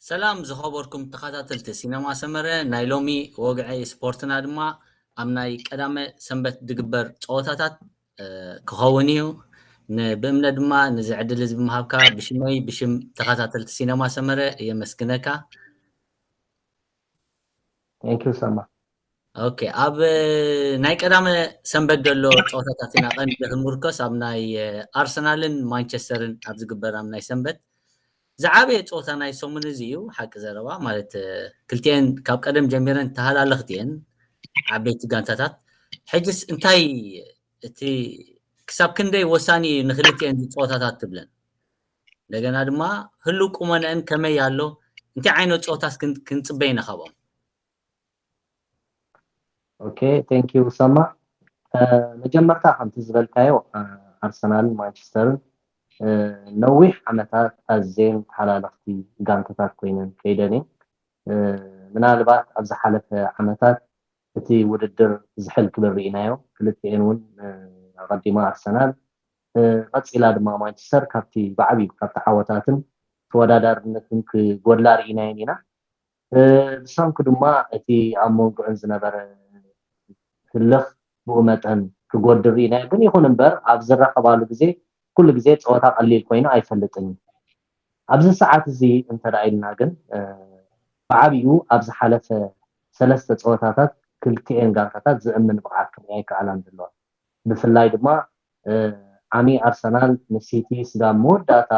ሰላም ዝኸበርኩም ተኸታተልቲ ሲነማ ሰመረ፣ ናይ ሎሚ ወግዒ ስፖርትና ድማ ኣብ ናይ ቀዳመ ሰንበት ዝግበር ጸወታታት ክኸውን እዩ። ብእምነ ድማ ነዚ ዕድል እዚ ብምሃብካ ብሽመይ ብሽም ተኸታተልቲ ሲነማ ሰመረ የመስግነካ። Thank you ሰማ። ኦኬ፣ ኣብ ናይ ቀዳመ ሰንበት ዘሎ ጸወታታት ኢና ቀንዲ ክንምርኮስ፣ ኣብ ናይ ኣርሰናልን ማንቸስተርን ኣብ ዝግበር ኣብ ናይ ሰንበት ዝዓበየ ጸወታ ናይ ሰሙን እዚ እዩ። ሓቂ ዘረባ ማለት ክልቲኤን ካብ ቀደም ጀሚረን ተሃላለኽቲ እየን ዓበይቲ ጋንታታት። ሕጅስ እንታይ እቲ ክሳብ ክንደይ ወሳኒ እዩ ንክልቲኤን ጸወታታት ትብለን? እንደገና ድማ ህሉው ቁመነአን ከመይ ኣሎ? እንታይ ዓይነት ጸወታስ ክንጽበ ኢና ካብኦም? ኦኬ፣ thank you ሰማ። መጀመርታ ከምቲ ዝበልካዮ ኣርሰናልን ማንቸስተርን ነዊሕ ዓመታት ኣዝየን ተሓላለኽቲ ጋንታታት ኮይነን ከይደን እየን። ምናልባት ኣብ ዝሓለፈ ዓመታት እቲ ውድድር ዝሕል ክብል ርኢናዮ። ክልቲኤን እውን ኣቐዲማ ኣርሰናል፣ ቀፂላ ድማ ማንቸስተር ካብቲ ብዓብዩ ካብቲ ዓወታትን ተወዳዳርነትን ክጎድላ ርኢናየን ኢና። ብሰንኩ ድማ እቲ ኣብ መንጎአን ዝነበረ ህልኽ ብኡ መጠን ክጎድል ርኢናዮ። ግን ይኹን እምበር ኣብ ዝራኸባሉ ግዜ ኩሉ ግዜ ፀወታ ቀሊል ኮይኑ ኣይፈልጥን እዩ። ኣብዚ ሰዓት እዚ እንተ ደኣ ኢልና ግን ብዓብኡ ኣብ ዝሓለፈ ሰለስተ ፀወታታት ክልቲኤን ጋንታታት ዝእምን ብቕዓት ክርእያ ኣይከኣላን ዘለዋ። ብፍላይ ድማ ዓሚ ኣርሰናል ንሲቲ ስጋብ መወዳእታ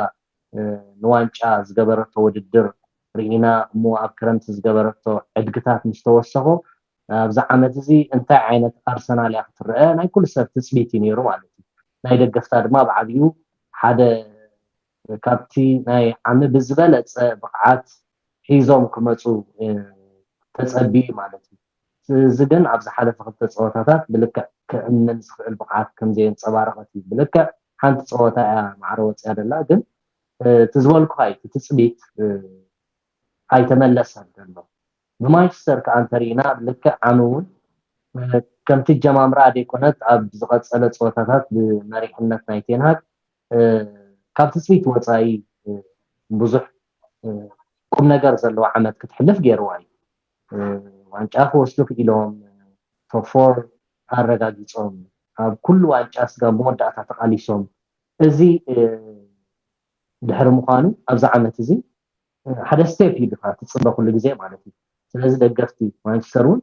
ንዋንጫ ዝገበረቶ ውድድር ርኢና እሞ ኣብ ክረምቲ ዝገበረቶ ዕድግታት ምስ ተወሰኾ ኣብዚ ዓመት እዚ እንታይ ዓይነት ኣርሰናል እያ ክትረአ ናይ ኩሉ ሰብ ትፅቢት እዩ ነይሩ ማለት እዩ። ናይ ደገፍታ ድማ ብዓብዩ ሓደ ካብቲ ናይ ዓሚ ብዝበለፀ ብቕዓት ሒዞም ክመፁ ተፀቢዩ ማለት እዩ። እዚ ግን ኣብ ዝሓለፈ ክልተ ፀወታታት ብልክዕ ክእመን ዝኽእል ብቕዓት ከምዘየንፀባረቐት እዩ። ብልክዕ ሓንቲ ፀወታ እያ ማዕረ ወፅያ ደላ፣ ግን እቲ ዝበልኩኻ እዩ፣ እቲ ትፅቢት ኣይተመለሰን ዘሎ። ብማንቸስተር ከኣ እንተሪእና ብልክዕ ዓሚ እውን ከምቲ ጀማምራ ዘይኮነት ኣብ ዝቐፀለ ፀወታታት ብመሪሕነት ናይ ቴንሃግ ካብ ትፅቢት ወፃኢ ብዙሕ ቁም ነገር ዘለዎ ዓመት ክትሕልፍ ገይርዋ እዩ። ዋንጫ ክወስዱ ክኢሎም፣ ቶፕ ፎር ኣረጋጊፆም፣ ኣብ ኩሉ ዋንጫ ስጋብ መወዳእታ ተቓሊሶም። እዚ ድሕሪ ምዃኑ ኣብዚ ዓመት እዚ ሓደ ስቴፕ እዩ ድኻ ትፅበ ኩሉ ግዜ ማለት እዩ። ስለዚ ደገፍቲ ማንቸስተር እውን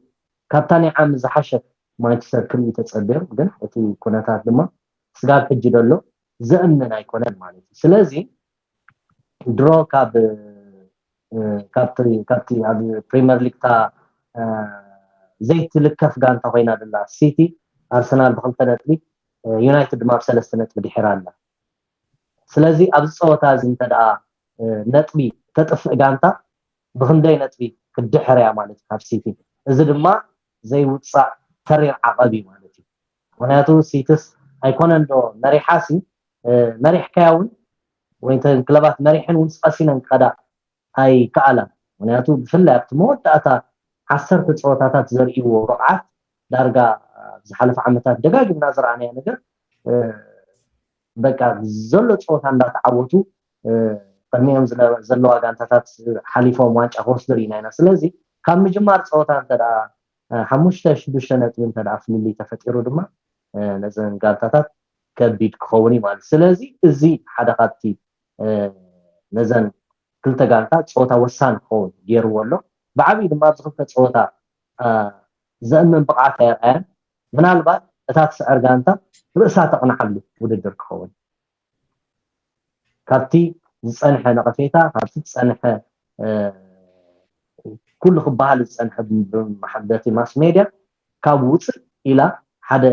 ካብታ ናይ ዓሚ ዝሓሸት ማንቸስተር ክርእዩ ተፀብዮም፣ ግን እቲ ኩነታት ድማ ስጋብ ሕጂ ደሎ ዘእምን ኣይኮነን ማለት እዩ። ስለዚ ድሮ ካብ ካብቲ ኣብ ፕሪምየር ሊግታ ዘይትልከፍ ጋንታ ኮይና ደላ ሲቲ፣ ኣርሰናል ብክልተ ነጥቢ፣ ዩናይትድ ድማ ብሰለስተ ነጥቢ ድሒራ ኣላ። ስለዚ ኣብዚ ፀወታ እዚ እንተ ደኣ ነጥቢ ተጥፍእ ጋንታ ብክንደይ ነጥቢ ክትድሕር እያ ማለት እዩ ካብ ሲቲ። እዚ ድማ ዘይውፃእ ተሪር ዓቐብ እዩ ማለት እዩ። ምክንያቱ ሲቲስ ኣይኮነን ዶ መሪሓሲ፣ መሪሕካያ እውን ወይ እንተ ክለባት መሪሐን እውን ቀሲነን ክኸዳ ኣይከኣላን። ምክንያቱ ብፍላይ ኣብቲ መወዳእታ ዓሰርተ ፀወታታት ዘርእይዎ ብቕዓት ዳርጋ ኣብ ዝሓለፈ ዓመታት ደጋጊምና ዝረኣናዮ ነገር፣ በቃ ዘሎ ፀወታ እንዳተዓወቱ ቅድሚኦም ዘለዋ ጋንታታት ሓሊፎም ዋንጫ ክወስዱ ርኢና ኢና። ስለዚ ካብ ምጅማር ፀወታ እንተ ሓሙሽተ ሽዱሽተ ነጥቢ እንተ ፍልልይ ተፈጢሩ ድማ ነዘን ጋንታታት ከቢድ ክኸውን እዩ ማለት። ስለዚ እዚ ሓደ ካብቲ ነዘን ክልተ ጋንታ ፀወታ ወሳኒ ክኸውን ገይርዎ ኣሎ። ብዓብዩ ድማ ኣብዚ ክልተ ፀወታ ዘእምን ብቕዓት ኣየርኣያን። ምናልባት እታ ትስዕር ጋንታ ርእሳ ተቕንዓሉ ውድድር ክኸውን ካብቲ ዝፀንሐ ነቐፌታ፣ ካብቲ ዝፀንሐ ኩሉ ክበሃል ዝፀንሐ በቲ ማስ ሜድያ ካብ ውፅእ ኢላ ሓደ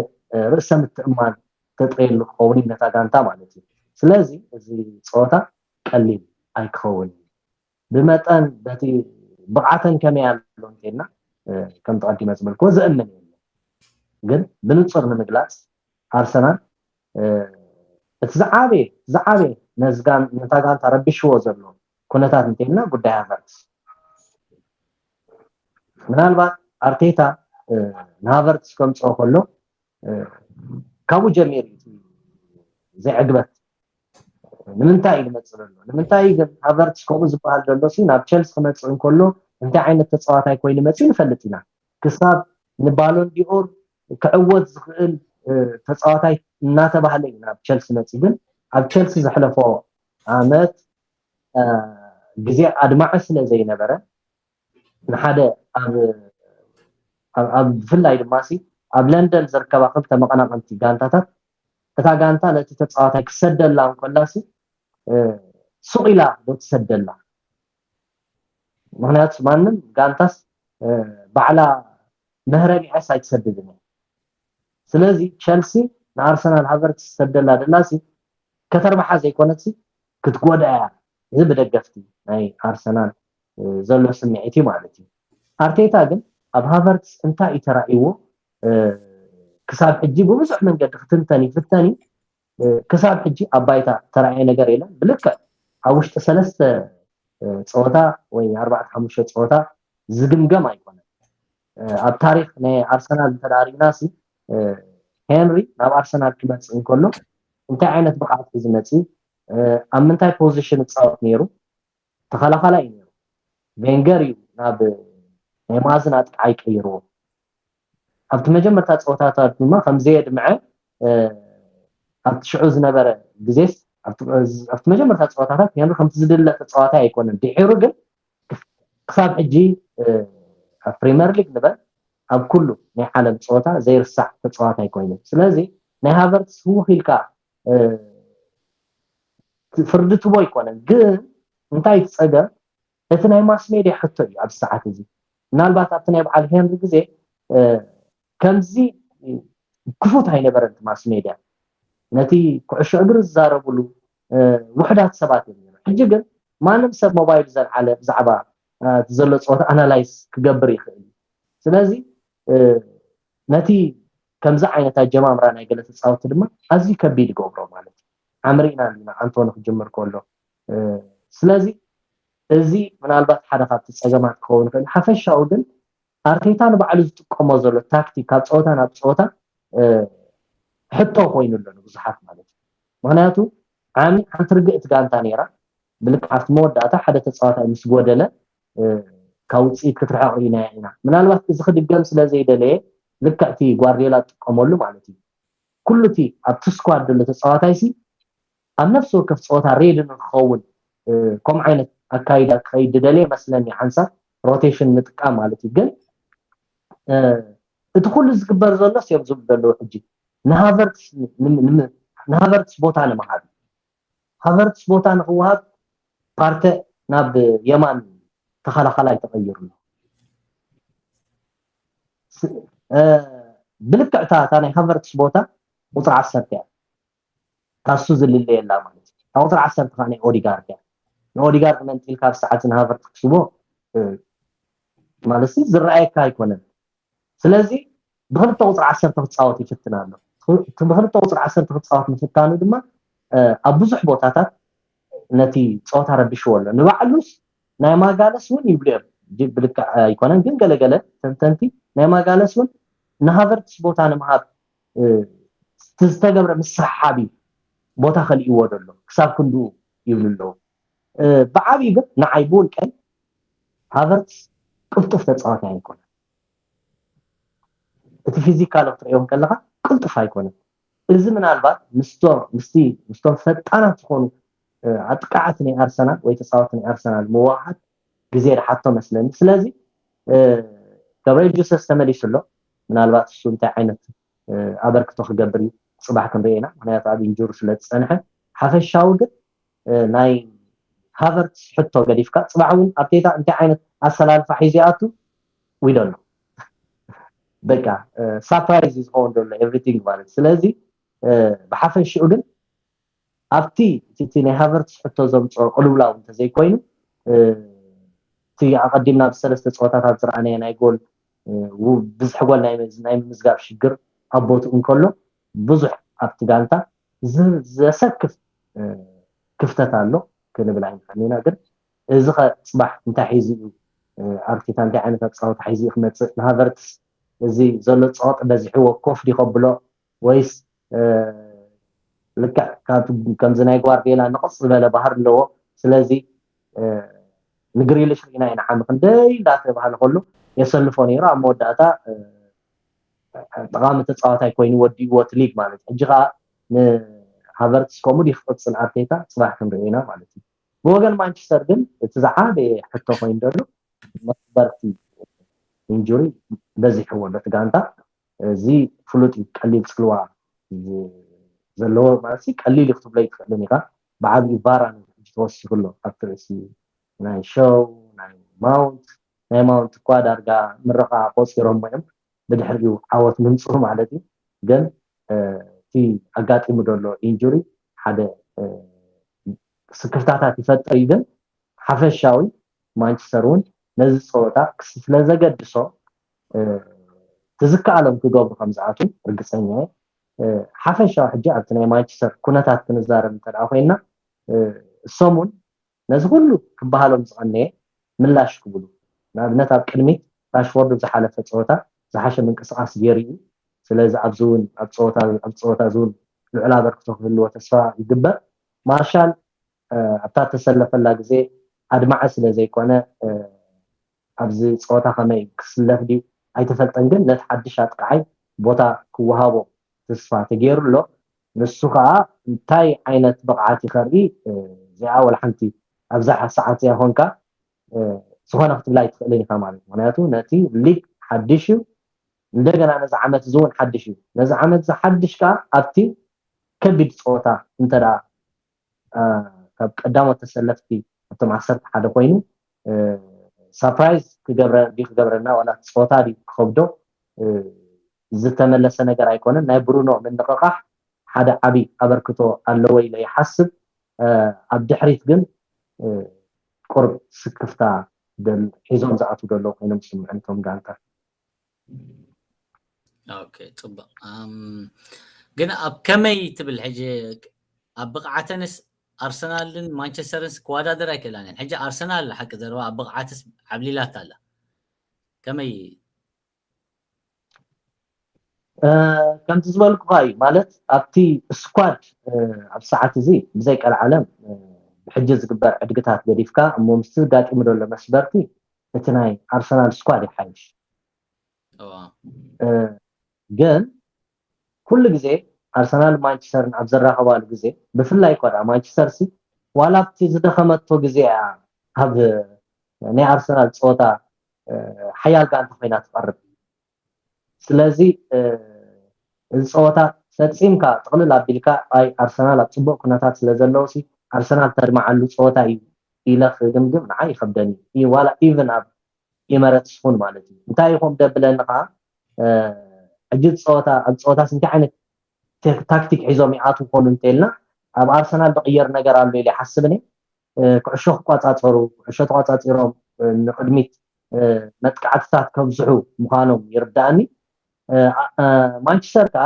ርእሰ ምትእማን ተጥርየሉ ክኸውን እዩ ነታ ጋንታ ማለት እዩ። ስለዚ እዚ ፀወታ ቀሊል ኣይክኸውን እዩ። ብመጠን በቲ ብቕዓተን ከመይ ኣሎ እንተልና ከምቲ ቀዲመ ዝበልክዎ ዘእምን የለን። ግን ብንፁር ንምግላፅ ኣርሰናል እቲ ዝዓበየ ዝዓበየ ነታ ጋንታ ረቢሽዎ ዘሎ ኩነታት እንተልና ጉዳይ ሃቨርትስ። ምናልባት ኣርቴታ ንሃቨርትስ ከምፅኦ ከሎ ካብኡ ጀሚሩ እዩ ዘይዕግበት ንምንታይ እዩ ዝመፅእ ዘሎ? ንምንታይ ግን ሃቨርትስ ከምኡ ዝበሃል ዘሎ ሲ ናብ ቸልሲ ክመፅእ እንከሎ እንታይ ዓይነት ተፃዋታይ ኮይኑ መፅኡ ንፈልጥ ኢና። ክሳብ ንባሎን ዲኦር ክዕወት ዝኽእል ተፃዋታይ እናተባህለ እዩ ናብ ቸልሲ መፅኡ። ግን ኣብ ቸልሲ ዘሕለፎ ዓመት ግዜ ኣድማዒ ስለ ዘይነበረ ንሓደ ኣብ ብፍላይ ድማ ሲ ኣብ ለንደን ዝርከባ ክልተ መቐናቐንቲ ጋንታታት እታ ጋንታ ነቲ ተፃዋታይ ክሰደላ እንከላ ሲ ሱቕ ኢላ ዶ ትሰደላ? ምክንያቱ ማንም ጋንታስ ባዕላ መህረቢዐስ ኣይትሰድድን እያ። ስለዚ ቸልሲ ንኣርሰናል ሃቨርትስ ትሰደላ ደላ ሲ ከተርብሓ ዘይኮነት ሲ ክትጎዳ እያ። እዚ ብደገፍቲ ናይ ኣርሰናል ዘሎ ስምዒት እዩ ማለት እዩ። ኣርቴታ ግን ኣብ ሃቨርትስ እንታይ እዩ ተራእይዎ ክሳብ ሕጂ ብብዙሕ መንገዲ ክትንተን ይፍተን እዩ። ክሳብ ሕጂ ኣብ ባይታ ተራእየ ነገር የለን። ብልክዕ ኣብ ውሽጢ ሰለስተ ፀወታ ወይ ኣርባዕተ ሓሙሽተ ፀወታ ዝግምገም ኣይኮነን። ኣብ ታሪክ ናይ ኣርሰናል እንተዳሪግና ሲ ሄንሪ ናብ ኣርሰናል ክመፅእ እንከሎ እንታይ ዓይነት ብቕዓት እዩ ዝመፅእ? ኣብ ምንታይ ፖዚሽን ይፃወት ነይሩ? ተኸላኻላይ እዩ ነይሩ። ቬንገር እዩ ናብ ናይ ማዝን ኣጥቃዓይ ቀይርዎ። ኣብቲ መጀመርታ ፀወታታት ድማ ከም ዘየድምዐ ኣብቲ ሽዑ ዝነበረ ግዜስ ኣብቲ መጀመርታ ፀወታታት ሄንሪ ከምቲ ዝድለ ተፃዋታይ ኣይኮነን። ድሒሩ ግን ክሳብ ሕጂ ኣብ ፕሪምየር ሊግ ንበል ኣብ ኩሉ ናይ ዓለም ፀወታ ዘይርሳዕ ተፃዋታይ ኮይኑ። ስለዚ ናይ ሃቨርትስ ህውኽ ኢልካ ፍርዲ ትቦ ኣይኮነን። ግን እንታይ እቲ ፀገም እቲ ናይ ማስ ሜድያ ሕቶ እዩ ኣብዚ ሰዓት እዚ። ምናልባት ኣብቲ ናይ በዓል ሄንሪ ግዜ ከምዚ ክፉት ኣይነበረን እቲ ማስ ሜድያ ነቲ ኩዕሾ እግሪ ዝዛረብሉ ውሕዳት ሰባት እዮም ነይሩ። ሕጂ ግን ማንም ሰብ ሞባይል ዘልዓለ ብዛዕባ እቲ ዘሎ ፀወታ ኣናላይዝ ክገብር ይኽእል እዩ። ስለዚ ነቲ ከምዚ ዓይነት ኣጀማምራ ናይ ገለ ተፃወቲ ድማ ኣዝዩ ከቢድ ይገብሮ ማለት እዩ። ዓምሪና እንዲና ኣንቶኒ ክጅምር ከሎ ስለዚ እዚ ምናልባት ሓደ ካብቲ ፀገማት ክኸውን ይኽእል። ሓፈሻኡ ግን ኣርቴታ ንባዕሉ ዝጥቀሞ ዘሎ ታክቲክ ካብ ፀወታ ናብ ፀወታ ሕቶ ኮይኑ ኣሎ ንብዙሓት ማለት እዩ። ምክንያቱ ዓሚ ሓንቲ ርግእቲ ጋንታ ነይራ። ብልክዕ ኣብቲ መወዳእታ ሓደ ተፃዋታይ ምስ ጎደለ ካብ ውፅኢት ክትርሕቕ ርኢናያ ኢና። ምናልባት እዚ ክድገም ስለ ዘይደለየ ልክዕቲ ጓርዲዮላ ዝጥቀመሉ ማለት እዩ። ኩሉ እቲ ኣብቲ ስኳድ ዘሎ ተፃዋታይ ሲ ኣብ ነፍሲ ወከፍ ፀወታ ሬዲ ንክኸውን ከምኡ ዓይነት ኣካይዳ ክኸይድ ዝደለየ መስለኒ ሓንሳብ ሮቴሽን ምጥቃም ማለት እዩ። ግን እቲ ኩሉ ዝግበር ዘሎ እዮም ዝብሉ ዘለዉ ሕጂ ንሃቨርትስ ንሃቨርትስ ቦታ ንምሃብ ሃቨርትስ ቦታ ንክወሃብ ፓርተ ናብ የማን ተኸላኸላይ ተቐይሩ ኣሎ። ብልክዕታ እታ ናይ ሃቨርትስ ቦታ ቁፅሪ ዓሰርተ እያ። ካሱ ዝልለየላ ማለት እዩ። እታ ቁፅሪ ዓሰርተ ከዓ ናይ ኦዲጋርድ እያ። ንኦዲጋርድ መንጢልካ ኣብ ሰዓት ንሃቨርትስ ክስቦ ማለት ዝረኣየካ ኣይኮነን። ስለዚ ብክልተ ቁፅሪ ዓሰርተ ክፃወት ይፍትን ኣሎ። እቲ ብክልተ ቁፅሪ ዓሰርተ ክፃወት ምፍታኑ ድማ ኣብ ብዙሕ ቦታታት ነቲ ፀወታ ረቢሽዎ ኣሎ። ንባዕሉስ ናይ ማጋለስ እውን ይብሉ እዮም። ብልክዕ ኣይኮነን ግን ገለገለ ተንተንቲ ናይ ማጋለስ እውን ንሃቨርትስ ቦታ ንምሃብ ዝተገብረ ምስሕሓብ እዩ ቦታ ከሊእዎ ዘሎ ክሳብ ክንድኡ ይብሉ ኣለዉ። ብዓብዩ ግን ንዓይ ብውልቀይ ሃቨርትስ ቅልጡፍ ተፃዋታይ ኣይኮነን። እቲ ፊዚካል ክትሪኦ ከለካ ቅልጡፍ ኣይኮነን። እዚ ምናልባት ምስቶም ምስቲ ምስቶም ፈጣናት ዝኾኑ ኣጥቃዓቲ ናይ ኣርሰናል ወይ ተፃወቲ ናይ ኣርሰናል ምውሓድ ግዜ ድሓቶ መስለኒ። ስለዚ ገብርኤል ጀሰስ ተመሊሱ ኣሎ። ምናልባት እሱ እንታይ ዓይነት ኣበርክቶ ክገብር እዩ ፅባሕ ክንርኢ ኢና። ምክንያቱ ኣብ ኢንጁሪ ስለ ዝፀንሐ ሓፈሻዊ ግን ናይ ሃቨርትስ ሕቶ ገዲፍካ ፅባሕ እውን ኣርቴታ እንታይ ዓይነት ኣሰላልፋ ሒዙ ይኣቱ ዊደሎ በቃ ሳፕራይዝ እዩ ዝኸውን ዘሎ ኤቭሪቲንግ ማለት። ስለዚ ብሓፈሽኡ ግን ኣብቲ እቲ ናይ ሃቨርትስ ሕቶ ዘምፅኦ ቅልውላው እንተዘይኮይኑ እቲ ኣቐዲምና ብሰለስተ ፀወታታት ዝረኣናዮ ናይ ጎል ብዝሒ ጎል ናይ ምምዝጋብ ሽግር ኣብ ቦትኡ እንከሎ ብዙሕ ኣብቲ ጋንታ ዘሰክፍ ክፍተት ኣሎ ክንብል ኣይንኽእልን ኢና። ግን እዚ ኸ ፅባሕ እንታይ ሒዙ እዩ ኣርቴታ እንታይ ዓይነት ኣፃወታ ሒዙ እዩ ክመፅእ ንሃቨርትስ እዚ ዘሎ ፀቕጢ በዚሕዎ ኮፍ ዲ ከብሎ ወይስ ልክዕ ከምዚ ናይ ጓርዴላ ንቕፅ ዝበለ ባህር ኣለዎ። ስለዚ ንግሪልሽ ርኢና ኢና ዓሚ ክንደይ እንዳተባሃለ ከሉ የሰልፎ ነይሩ። ኣብ መወዳእታ ጠቓሚ ተፃዋታይ ኮይኑ ወዲእዎ እቲ ሊግ ማለት እዩ። ሕጂ ከዓ ንሃቨርትስ ከምኡ ድዩ ክቕፅል ኣርቴታ ፅባሕ ክንርኢ ኢና ማለት እዩ። ብወገን ማንቸስተር ግን እቲ ዝዓበየ ሕቶ ኮይኑ ዘሎ መስበርቲ ኢንጁሪ በዚሕዎ ኣሎ እቲ ጋንታ። እዚ ፍሉጥ እዩ። ቀሊል ፅልዋ ዘለዎ ማለት ቀሊል እዩ ክትብሎ ይትኽእልን ኢኻ። ብዓብዩ ቫራን ሕጂ ተወሲኹ ኣሎ ኣብቲ ርእሲ ናይ ሸው ናይ ማውንት ናይ ማውንት እኳ ዳርጋ ምረቓ ቆፂሮሞ እዮም ብድሕሪኡ ዓወት ምምፅኡ ማለት እዩ። ግን እቲ ኣጋጢሙ ዘሎ ኢንጁሪ ሓደ ስክፍታታት ይፈጥር እዩ። ግን ሓፈሻዊ ማንቸስተር እውን ነዚ ፀወታ ስለዘገድሶ ትዝከኣሎም ክገብሩ ከምዝኣቱ ርግፀኛ እየ። ሓፈሻዊ ሕጂ ኣብቲ ናይ ማንቸስተር ኩነታት ክንዛረብ እንተ ኮይና እሶም እውን ነዚ ኩሉ ክበሃሎም ዝቐነየ ምላሽ ክብሉ ንኣብነት ኣብ ቅድሚት ራሽፎርድ ዝሓለፈ ፀወታ ዝሓሸ ምንቅስቃስ ገይሩ እዩ። ስለዚ ኣብዚ እውን ኣብ ፀወታ እዚ እውን ልዑል ኣበርክቶ ክህልዎ ተስፋ ይግበር። ማርሻል ኣብታ ተሰለፈላ ግዜ ኣድማዒ ስለ ዘይኮነ ኣብዚ ፀወታ ከመይ ክስለፍ ድዩ ኣይተፈልጠን፣ ግን ነቲ ሓድሽ ኣጥቃዓይ ቦታ ክወሃቦ ተስፋ ተገይሩ ኣሎ። ንሱ ከዓ እንታይ ዓይነት ብቕዓት ይኸርኢ እዚኣ ወላ ሓንቲ ኣብዛ ሰዓት እዚኣ ኮንካ ዝኾነ ክትብላ ኣይትኽእልን ኢኻ ማለት እዩ። ምክንያቱ ነቲ ሊግ ሓድሽ እዩ፣ እንደገና ነዚ ዓመት እዚ እውን ሓድሽ እዩ። ነዚ ዓመት እዚ ሓድሽ ከዓ ኣብቲ ከቢድ ፀወታ እንተ ካብ ቀዳሞት ተሰለፍቲ ኣብቶም ዓሰርተ ሓደ ኮይኑ ሳፕራይዝ ክገብረ ድዩ ክገብረና ዋላ እቲ ፀወታ ድዩ ክኸብዶ ዝተመለሰ ነገር ኣይኮነን። ናይ ብሩኖ ምንቕቓሕ ሓደ ዓብዪ ኣበርክቶ ኣለዎ ኢለ ይሓስብ። ኣብ ድሕሪት ግን ቁርብ ስክፍታ ሒዞም ዝኣትዉ ዘለዉ ኮይኖም ዝስምዑኒ እቶም ጋንታ። ኦኬ ፅቡቅ። ግን ኣብ ከመይ ትብል ሕጂ ኣብ ብቕዓተንስ ኣርሰናልን ማንቸስተርንስ ክወዳደር ኣይክእላን እየን። ሕጂ ኣርሰናል ሓቂ ዘረባ ኣብ ብቕዓትስ ዓብሊላታ ኣላ። ከመይ ከምቲ ዝበልኩካ እዩ ማለት ኣብቲ ስኳድ ኣብ ሰዓት እዚ ብዘይ ቀልዓለም ብሕጂ ዝግበር ዕድግታት ገዲፍካ እሞ ምስቲ ዘጋጢሙ ዘሎ መስበርቲ እቲ ናይ ኣርሰናል ስኳድ ይሓይሽ። ግን ኩሉ ግዜ ኣርሰናል ማንቸስተርን ኣብ ዘራኸባሉ ግዜ ብፍላይ እኳ ደኣ ማንቸስተር ሲ ዋላ ኣብቲ ዝደኸመቶ ግዜ እያ ኣብ ናይ ኣርሰናል ፀወታ ሓያል ጋንታ ኮይና ትቐርብ። ስለዚ እዚ ፀወታ ፈፂምካ ጥቕልል ኣቢልካ ኣይ ኣርሰናል ኣብ ፅቡቅ ኩነታት ስለ ዘለዉ ሲ ኣርሰናል ተድማዓሉ ፀወታ እዩ ኢለ ክግምግም ንዓይ ይኸብደኒ እዩ። ዋላ ኢቨን ኣብ ኤመረትስ ይኹን ማለት እዩ። እንታይ ይኹም ደብለኒ ከዓ ሕጂ ፀወታ ኣብ ፀወታስ እንታይ ዓይነት ታክቲክ ሒዞም ይኣትዉ ኮኑ እንተኢልና ኣብ ኣርሰናል ዝቕየር ነገር ኣሎ ኢለ ይሓስብ እኔ። ኩዕሾ ክቋፃፀሩ፣ ኩዕሾ ተቋፃፂሮም ንቕድሚት መጥቃዕትታት ከብዝሑ ምዃኖም ይርዳእኒ። ማንቸስተር ከዓ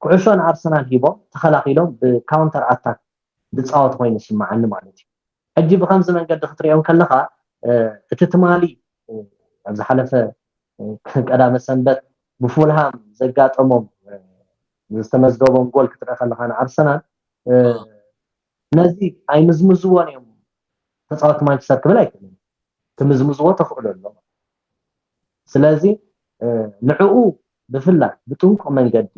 ኩዕሾ ንኣርሰናል ሂቦም ተኸላኺሎም ብካውንተር ኣታክ ዝፃወት ኮይኑ ይስምዓኒ ማለት እዩ። ሕጂ ብከምዚ መንገዲ ክትሪኦም ከለካ እቲ ትማሊ ኣብ ዝሓለፈ ቀዳመ ሰንበት ብፉልሃም ዘጋጠሞም ዝተመዝገቦም ጎል ክትርኢ ከለካ ንኣርሰናል ነዚ ኣይምዝምዝዎን እዮም ተፃወቲ ማንቸስተር ክብል ኣይክእልን። ክምዝምዝዎ ተኽእሎ ኣሎ። ስለዚ ንዕኡ ብፍላይ ብጥንቁቕ መንገዲ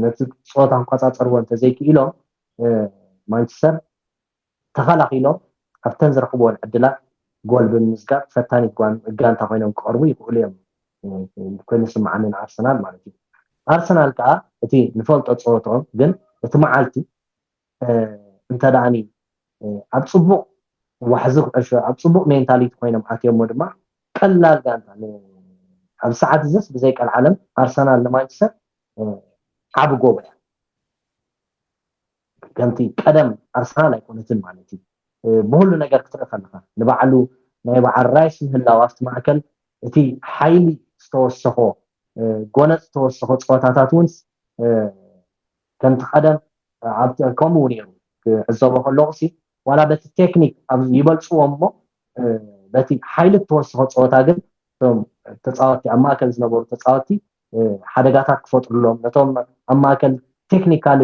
ነቲ ፀወታ ክቆፃፀርዎ እንተዘይክኢሎም ማንቸስተር ተኸላኺሎም ኣብተን ዝረኽብዎን ዕድላት ጎል ብምምዝጋብ ፈታኒት ጋንታ ኮይኖም ክቐርቡ ይኽእሉ እዮም ኮይኑ ስምዓኒ ንኣርሰናል ማለት እዩ። ኣርሰናል ከዓ እቲ ንፈልጦ ፀወትኦም ግን እቲ መዓልቲ እንተ ደኣኒ ኣብ ፅቡቕ ዋሕዚ ኩዕሾ ኣብ ፅቡቕ ሜንታሊቲ ኮይኖም ኣትዮሞ ድማ ቀላል ጋንታ ኣብ ሰዓት እዚስ ብዘይ ቀልዓለም ኣርሰናል ንማንቸስተር ዓቢ ጎቦ እያ። ከምቲ ቀደም ኣርሰናል ኣይኮነትን ማለት እዩ። ብሁሉ ነገር ክትርኢ ከለካ ንባዕሉ ናይ በዓል ራይስ ምህላው ኣብቲ ማእከል እቲ ሓይሊ ዝተወሰኾ ጎነፅ ዝተወሰኾ ፀወታታት እውን ከምቲ ቀደም ከምኡ እውን ነይሩ ክዕዘቦ ከለኹ ሲ ዋላ በቲ ቴክኒክ ኣብ ይበልፅዎ እሞ በቲ ሓይሊ እተወሰኸ ፀወታ ግን እቶም ተፃወቲ ኣብ ማእከል ዝነበሩ ተፃወቲ ሓደጋታት ክፈጥሩሎም ነቶም ኣብ ማእከል ቴክኒካሊ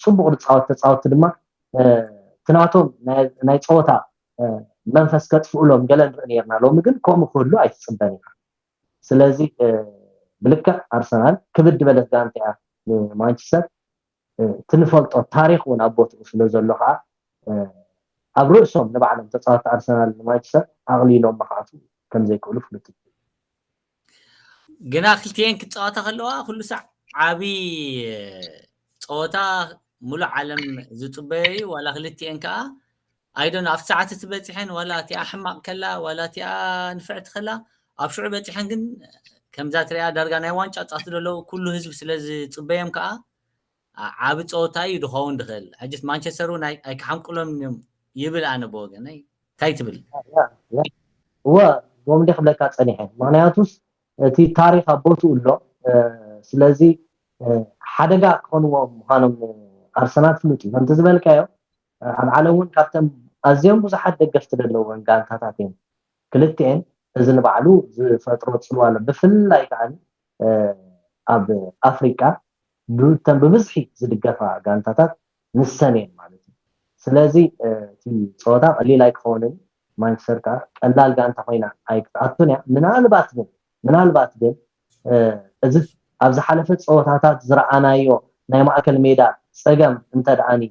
ፅቡቕ ዝፃወት ተፃወትቲ ድማ እቲ ናቶም ናይ ፀወታ መንፈስ ከጥፍኡሎም ገለ ንርኢ ነርና። ሎሚ ግን ከምኡ ክህሉ ኣይትፅበን ኢኻ። ስለዚ ብልክዕ ኣርሰናል ክብድ በለት ጋንታ እያ ንማንቸስተር። እቲ ንፈልጦ ታሪክ እውን ኣብ ቦትኡ ስለ ዘሎ ከዓ ኣብ ርእሶም ንባዕሎም ተፃወቲ ኣርሰናል ንማንቸስተር ኣቕሊሎም መክኣቱ ከም ዘይክእሉ ፍሉጥ እዩ። ግና ክልቲኤን ክፃወታ ከለዋ ኩሉ ሳዕ ዓብዪ ፀወታ ሙሉእ ዓለም ዝፅበዮ እዩ። ዋላ ክልቲኤን ከዓ ኣይዶን ኣብቲ ሰዓት እቲ በፂሐን ዋላ እቲኣ ሕማቕ ከላ ዋላ እቲኣ ንፍዕቲ ከላ ኣብ ሽዑ በፂሐን ግን ከምዛ ትሪኣ ዳርጋ ናይ ዋንጫ ፃት ዘለዉ ኩሉ ህዝቢ ስለ ዝፅበዮም ከዓ ዓቢ ፀወታ እዩ ድኸውን ድኽእል። ሕጅት ማንቸስተር እውን ኣይክሓምቅሎም እዮም ይብል ኣነ ብወገነይ። እንታይ ትብል? እወ ዶምደ ክብለካ ፀኒሐ። ምክንያቱስ እቲ ታሪክ ኣብ ቦትኡ ኣሎ። ስለዚ ሓደጋ ክኾንዎም ምዃኖም ኣርሰናል ፍሉጥ እዩ። ከምቲ ዝበልካዮ ኣብ ዓለም እውን ካብተን ኣዝዮም ብዙሓት ደገፍቲ ዘለዎም ጋንታታት እዮም ክልቲኤን። እዚ ንባዕሉ ዝፈጥሮ ፅልዋ ኣሎ። ብፍላይ ከዓ ኣብ ኣፍሪቃ ብተን ብብዝሒ ዝድገፋ ጋንታታት ንሰን እየን ማለት እዩ። ስለዚ እቲ ፀወታ ቀሊል ኣይክኸውንን። ማንቸስተር ከዓ ቀላል ጋንታ ኮይና ኣይክትኣቱን እያ። ምናልባት ግን ምናልባት ግን እዚ ኣብ ዝሓለፈ ፀወታታት ዝረኣናዮ ናይ ማእከል ሜዳ ፀገም እንተ ደኣኒ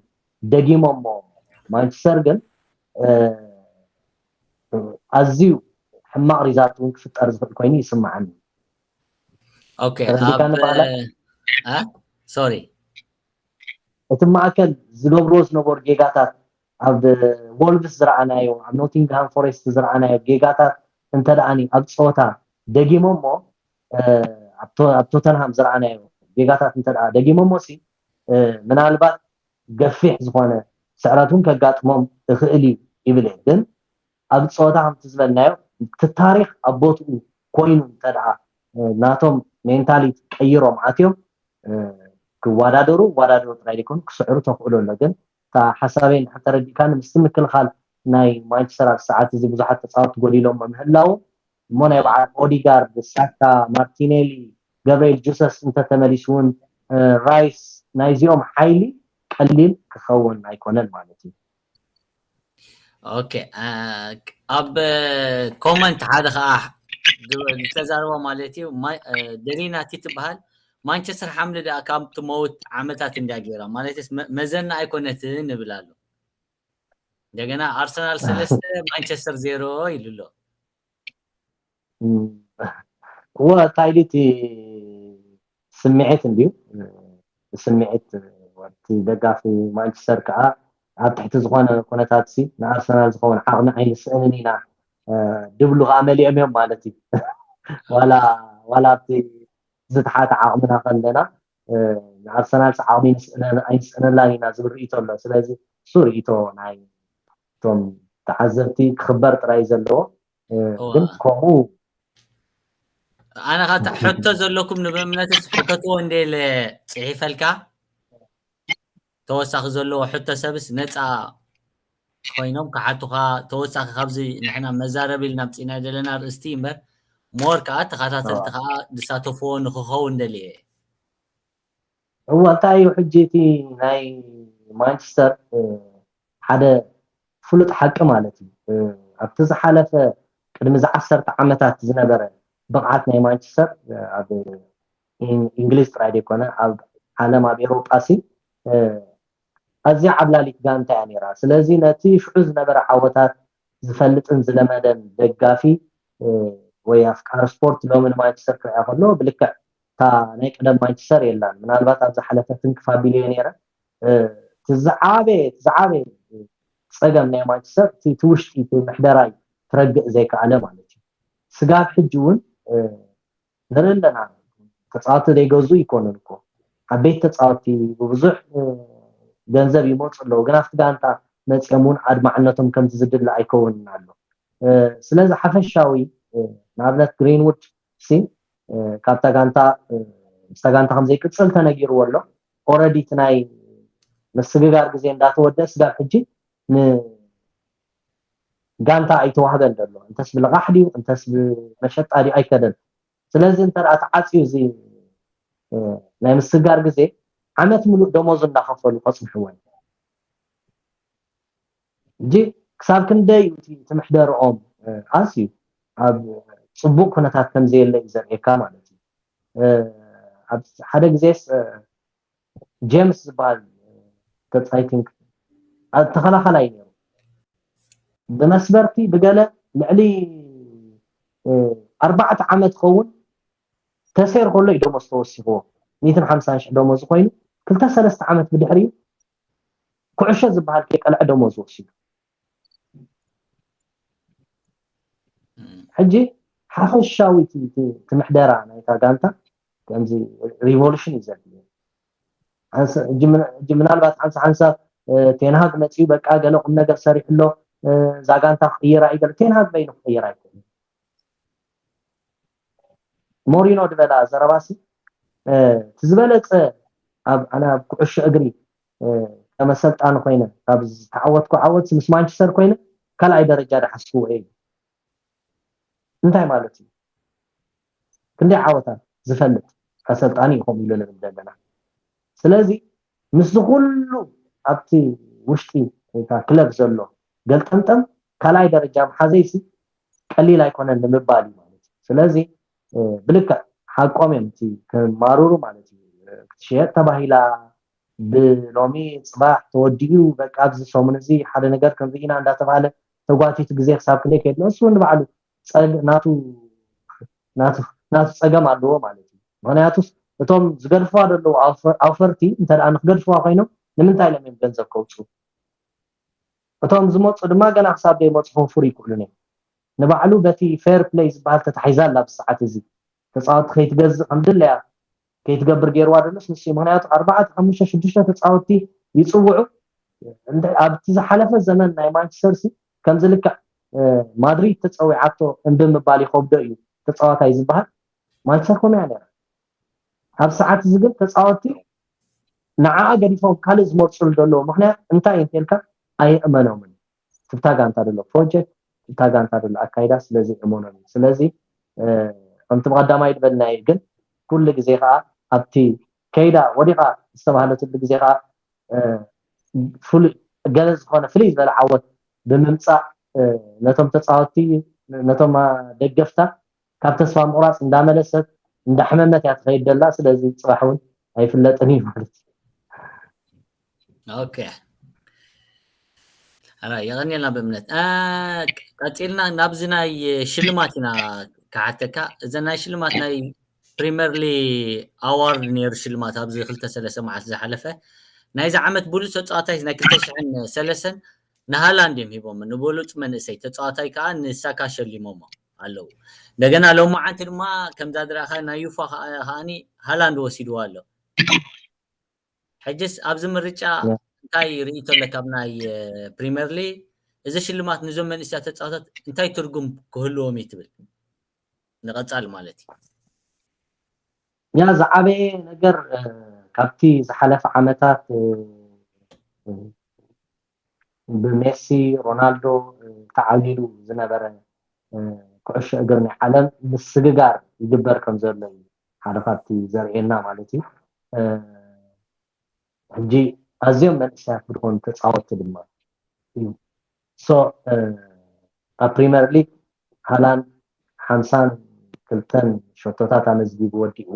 ደጊሞሞ ማንቸስተር ግን ኣዝዩ ሕማቕ ሪዛልት እውን ክፍጠር ዝኽእል ኮይኑ ይስምዓኒ። ኦኬ ተረዲእካኒ ኣብ በዓላ? እ? ሶሪ እቲ ማእከል ዝገብርዎ ዝነበሩ ጌጋታት ኣብ ወልቭስ ዝረኣናዮ ኣብ ኖቲንግሃም ፎሬስት ዝረኣናዮ ጌጋታት እንተ ደኣኒ ኣብ ፀወታ ደጊሞሞ እ፣ ኣብ ቶ- ኣብ ቶተንሃም ዝረኣናዮ ጌጋታት እንተ ደኣ ደጊሞሞ ሲ እ፣ ምናልባት ገፊሕ ዝኾነ ስዕረት እውን ከጋጥሞም እኽእል እዩ ይብል እየ። ግን ኣብ ፀወታ ከምቲ ዝበልናዮ እቲ ታሪክ ኣብ ቦትኡ ኮይኑ እንተ ደኣ እ፣ ናቶም ሜንታሊቲ ቀይሮም ኣትዮም እ፣ ክወዳደሩ ወዳደሩ ጥራይ ዘይኮኑ ክስዕሩ ተኽእሎ ኣሎ። ግን እታ ሓሳበይ እንድሕር ተረዲእካኒ ምስቲ ምክልኻል ናይ ማንቸስተር ኣብ ሰዓት እዚ ብዙሓት ተፃወቲ ጎዲሎም ምህላዎም እሞ ናይ በዓል ኦዲጋርድ፣ ሳካ፣ ማርቲኔሊ፣ ገብርኤል ጁሰስ እንተተመሊሱ እውን ራይስ ናይዚኦም ሓይሊ ቀሊል ክኸውን ኣይኮነን ማለት እዩ። ኦኬ ኣብ ኮመንት ሓደ ከዓ ዝተዛረቦ ማለት እዩ። ደሊናቲ ትበሃል ማንቸስተር ሓምሊ ደኣ ካብ ትመውት ዓመታት እንዲያ ገይራ ማለት መዘና ኣይኮነትን ንብል ኣሎ። እንደገና ኣርሰናል ሰለስተ ማንቸስተር ዜሮ ኢሉ ኣሎ። እወ እንታይ ድዩ እቲ ስምዒት እንድዩ ስምዒት ወርቲ ደጋፊ ማንቸስተር ከዓ ኣብ ትሕቲ ዝኾነ ኩነታት ሲ ንኣርሰናል ዝኸውን ዓቕሚ ኣይንስእንን ኢና ድብሉ ከዓ መሊኦም እዮም ማለት እዩ። ዋላ ዋላ ኣብቲ ዝተሓተ ዓቕምና ከለና ንኣርሰናል ዓቕሚ ኣይንስእነላን ኢና ዝብል ርእይቶ ኣሎ። ስለዚ እሱ ርእይቶ ናይ እቶም ተዓዘብቲ ክኽበር ጥራይ ዘለዎ ግን ከምኡ ኣነ ካታ ሕቶ ዘለኩም ንምእምነትስ ሕተትዎ እንደ ኢለ ፅሒፈልካ ተወሳኺ ዘለዎ ሕቶ ሰብስ ነፃ ኮይኖም ክሓቱኻ ተወሳኺ ካብዚ ንሕና መዛረብ ኢልና ምፅና ዘለና ርእስቲ እምበር ሞር ከዓ ተኸታተልቲ ከዓ ዝሳተፍዎ ንክኸውን ደልየ እዋ እንታይ እዩ ሕጂ እቲ ናይ ማንቸስተር ሓደ ፍሉጥ ሓቂ ማለት እዩ። ኣብቲ ዝሓለፈ ቅድሚ ዝዓሰርተ ዓመታት ዝነበረ ብቕዓት ናይ ማንቸስተር ኣብ እንግሊዝ ጥራይ ዘይኮነ ኣብ ዓለም ኣብ ኤሮጳ ሲ ኣዝያ ዓብላሊት ጋንታ እያ ነይራ። ስለዚ ነቲ ሽዑ ዝነበረ ዓወታት ዝፈልጥን ዝለመደን ደጋፊ ወይ ኣፍቃሪ ስፖርት ሎሚ ንማንቸስተር ክርኣ ከሎ ብልክዕ እታ ናይ ቀደም ማንቸስተር የላን። ምናልባት ኣብ ዝሓለፈ ትንክፍ ኣቢለዮ ነይረ። እቲ ዝዓበየ እቲ ዝዓበየ ፀገም ናይ ማንቸስተር እቲ እቲ ውሽጢ እቲ ምሕደራይ ክረግእ ዘይከኣለ ማለት እዩ። ስጋብ ሕጂ እውን ንርኢ ኣለና። ተፃወቲ ዘይገዝኡ ይኮኑን እኮ ዓበይቲ ተፃወቲ ብብዙሕ ገንዘብ ይመፁ ኣለዉ፣ ግን ኣብቲ ጋንታ መፂኦም እውን ኣድማዕነቶም ከምቲ ዝድለ ኣይከውንን ኣሎ። ስለዚ ሓፈሻዊ ንኣብነት ግሪንውድ ሲ ካብታ ጋንታ ምስታ ጋንታ ከም ዘይቅጽል ተነጊርዎ ኣሎ። ኦረዲ እቲ ናይ ምስግጋር ግዜ እንዳተወደ ስጋብ ሕጂ ንጋንታ ኣይተዋህበን ዘሎ እንተስ ብልቓሕ ድዩ እንተስ ብመሸጣ ድዩ ኣይከደን። ስለዚ እንተ ተዓፅዩ እዚ ናይ ምስግጋር ግዜ ዓመት ምሉእ ደሞዙ እንዳኸፈሉ ከፅንሕዎ እዮም። ሕጂ ክሳብ ክንደይ እዩ እቲ ምሕደርኦም ኣዝዩ ኣብ ፅቡቅ ኩነታት ከምዘየለ እዩ ዘርእየካ ማለት እዩ። ኣብ ሓደ ግዜስ ጀምስ ዝበሃል ተፃይቲንግ ተኸላኸላይ ነይሩ። ብመስበርቲ ብገለ ልዕሊ ኣርባዕተ ዓመት ኸውን ተሴር ከሎ እዩ ደሞዝ ተወሲኽዎ። ሚእትን ሓምሳን ሽሕ ደሞዝ ኮይኑ ክልተ ሰለስተ ዓመት ብድሕሪኡ ኩዕሾ ዝበሃል ከይቀልዐ ደሞዝ ወሲዱ። ሕጂ ሓፈሻዊ እቲ ምሕደራ ናይታ ጋንታ ከምዚ ሪቮሉሽን እዩ ዘድልዮ። ምናልባት ሓንሳ ሓንሳብ ቴንሃግ መፅኡ በቃ ገለ ቁም ነገር ሰሪሑ ኣሎ፣ እዛ ጋንታ ክቕይራ እዩ ገለ። ቴንሃግ በይኑ ክቕይራ ኣይክእልን። ሞሪኖ ዝበላ ዘረባሲ እቲ ዝበለፀ ኣብ ኣነ ኣብ ኩዕሾ እግሪ ከመሰልጣኒ ኮይነ ካብ ዝተዓወትኩ ዓወት ምስ ማንቸስተር ኮይነ ካልኣይ ደረጃ ዳሓስክዎ እዩ። እንታይ ማለት እዩ? ክንደይ ዓወታት ዝፈልጥ ኣሰልጣኒ እዩ ከምኡ ኢሉ ንብል ዘለና። ስለዚ ምስዚ ኩሉ ኣብቲ ውሽጢ እታ ክለብ ዘሎ ገልጠምጠም ካልኣይ ደረጃ ምሓዘይሲ ቀሊል ኣይኮነን ንምባል እዩ ማለት እዩ። ስለዚ ብልክዕ ሓቆም እዮም እቲ ክማርሩ ማለት እዩ። ክትሽየጥ ተባሂላ ብሎሚ ፅባሕ ተወዲኡ በቃ ኣብዚ ሰሙን እዚ ሓደ ነገር ክንርኢ ኢና እንዳተባሃለ ተጓቲቱ ግዜ ክሳብ ክንደይ ከይድሎ እሱ እውን ንባዕሉ ናቱ ናቱ ናቱ ፀገም ኣለዎ ማለት እዩ። ምክንያቱስ እቶም ዝገድፍዋ ዘለዉ ኣውፈርቲ እንተ ንክገድፍዋ ኮይኖም ንምንታይ ኢሎም እዮም ገንዘብ ከውፅኡ? እቶም ዝመፁ ድማ ገና ክሳብ ዘይመፁ ክወፍሩ ይክእሉን እዮም። ንባዕሉ በቲ ፌር ፕለይ ዝበሃል ተታሒዛ ኣላ ብሰዓት እዚ ተፃወቲ ከይትገዝእ ከም ድለያ ከይትገብር ገይርዋ ደሎስ ንሱ እዩ። ምክንያቱ ኣርባዕተ ሓሙሽተ ሽዱሽተ ተፃወቲ ይፅውዑ። ኣብቲ ዝሓለፈ ዘመን ናይ ማንቸስተር ሲ ከምዚ ልክዕ ማድሪድ ተፀዊዓቶ እንቢ ምባል ይኸብዶ እዩ። ተፃዋታይ ዝበሃል ማንቸስተር ኮመያ ነራ። ኣብ ሰዓት እዚ ግን ተፃወቲ ንዓኣ ገዲፎም ካልእ ዝመርፅሉ ዘለዉ ምክንያት እንታይ እንተልካ ኣይእመኖምን። ትብታ ጋንታ ዘሎ ፕሮጀክት ትብታ ጋንታ ዘሎ ኣካይዳ ስለዚ እመኖም እዩ። ስለዚ ከምቲ ብቀዳማይ ዝበልናዮ ግን ኩሉ ግዜ ከዓ ኣብቲ ከይዳ ወዲቃ ዝተባህለትሉ ግዜ ከዓ ፍሉይ ገለ ዝኾነ ፍልይ ዝበለ ዓወት ብምምፃእ ነቶም ተፃወቲ ነቶም ደገፍታ ካብ ተስፋ ምቑራፅ እንዳመለሰት እንዳሕመመት እያ ትኸይድ ደላ። ስለዚ ፅባሕ እውን ኣይፍለጥን እዩ ማለት እዩ። ኦኬ የቐንየልና ብእምነት ቀፂልና ናብዚ ናይ ሽልማት ኢና ክሓተካ። እዘ ናይ ሽልማት ናይ ፕሪመር ሊ ኣዋርድ ነይሩ ሽልማት ኣብዚ ክልተ ሰለስተ መዓልቲ ዝሓለፈ ናይዚ ዓመት ብሉፅ ተፃዋታይ ናይ ክልተ ሽሕን ሰለስተን ንሃላንድ እዮም ሂቦም ንብሉፅ መንእሰይ ተፃዋታይ ከዓ ንሳካ ሸሊሞሞ ኣለዉ። እንደገና ሎማዓንቲ ድማ ከምዛ ዝረእኻ ናይ ዩፋ ከዓኒ ሃላንድ ወሲድዋ ኣሎ። ሕጅስ ኣብዚ ምርጫ እንታይ ርእይቶ ኣለካ? ኣብ ናይ ፕሪምየር ሊግ እዚ ሽልማት ንዞም መንእሰያት ተፃወታት እንታይ ትርጉም ክህልዎም እዩ ትብል? ንቐፃል ማለት እዩ። ያ ዝዓበየ ነገር ካብቲ ዝሓለፈ ዓመታት ብሜሲ ሮናልዶ ተዓብሊሉ ዝነበረ ኩዕሾ እግሪ ናይ ዓለም ምስግጋር ይግበር ከም ዘሎ እዩ ሓደ ካብቲ ዘርእየና ማለት እዩ። ሕጂ ኣዝዮም መንእሰያት ዝኾኑ ተፃወትቲ ድማ እዩ። ሶ ኣብ ፕሪምየር ሊግ ሃላንድ ሓምሳን ክልተን ሸቶታት ኣመዝጊቡ ወዲእዎ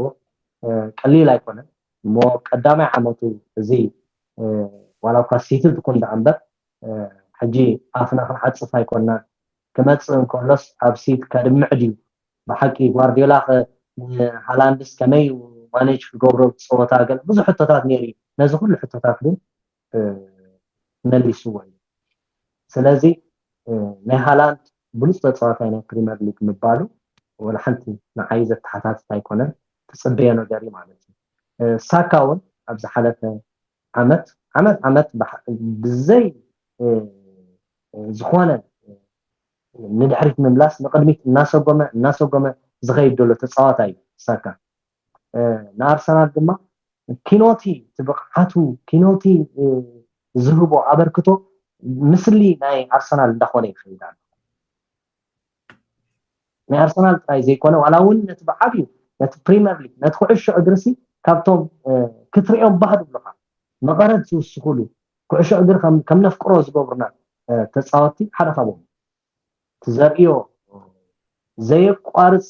ቀሊል ኣይኮነን እሞ ቀዳማይ ዓመቱ እዚ ዋላ እኳ ሲቲ ትኩን ደኣ እምበር ሕጂ ኣፍና ክንዓፅፍ ኣይኮንናን። ክመፅእ እንከሎስ ኣብ ሲቲ ከድምዕ ድዩ? ብሓቂ ጓርዲዮላ ከ ንሃላንድስ ከመይ እዩ ማኔጅ ክገብሮ ፀወታ ገለ ብዙሕ ሕቶታት ነይሩ እዩ። ነዚ ኩሉ ሕቶታት ግን መሊስዎ እዩ። ስለዚ ናይ ሃላንድ ብሉፅ ተፃዋታይ ናይ ፕሪምየር ሊግ ምባሉ ወላ ሓንቲ ንዓይ ዘተሓታትት ኣይኮነን። ትፅበዮ ነገር እዩ ማለት እዩ። ሳካ እውን ኣብ ዝሓለፈ ዓመት ዓመት ዓመት ብዘይ ዝኾነ ንድሕሪት ምምላስ ንቅድሚት እናሰጎመ እናሰጎመ ዝኸይድ ዘሎ ተፃዋታይ እዩ ሳካ። ንኣርሰናል ድማ ኪኖቲ ትብቕዓቱ ኪኖቲ ዝህቦ ኣበርክቶ ምስሊ ናይ ኣርሰናል እንዳኾነ ይኸይድ ኣሎ። ናይ ኣርሰናል ጥራይ ዘይኮነ ዋላ እውን ነቲ ብዓብዩ ነቲ ፕሪምየር ሊግ ነቲ ኩዕሾ እግርሲ ካብቶም ክትሪኦም ባህ ዝብሉኻ፣ መቐረት ዝውስኹሉ፣ ኩዕሾ እግሪ ከም ከም ነፍቅሮ ዝገብሩና ተፃወትቲ ሓደ ካብኦም። ትዘርእዮ ዘየቋርፅ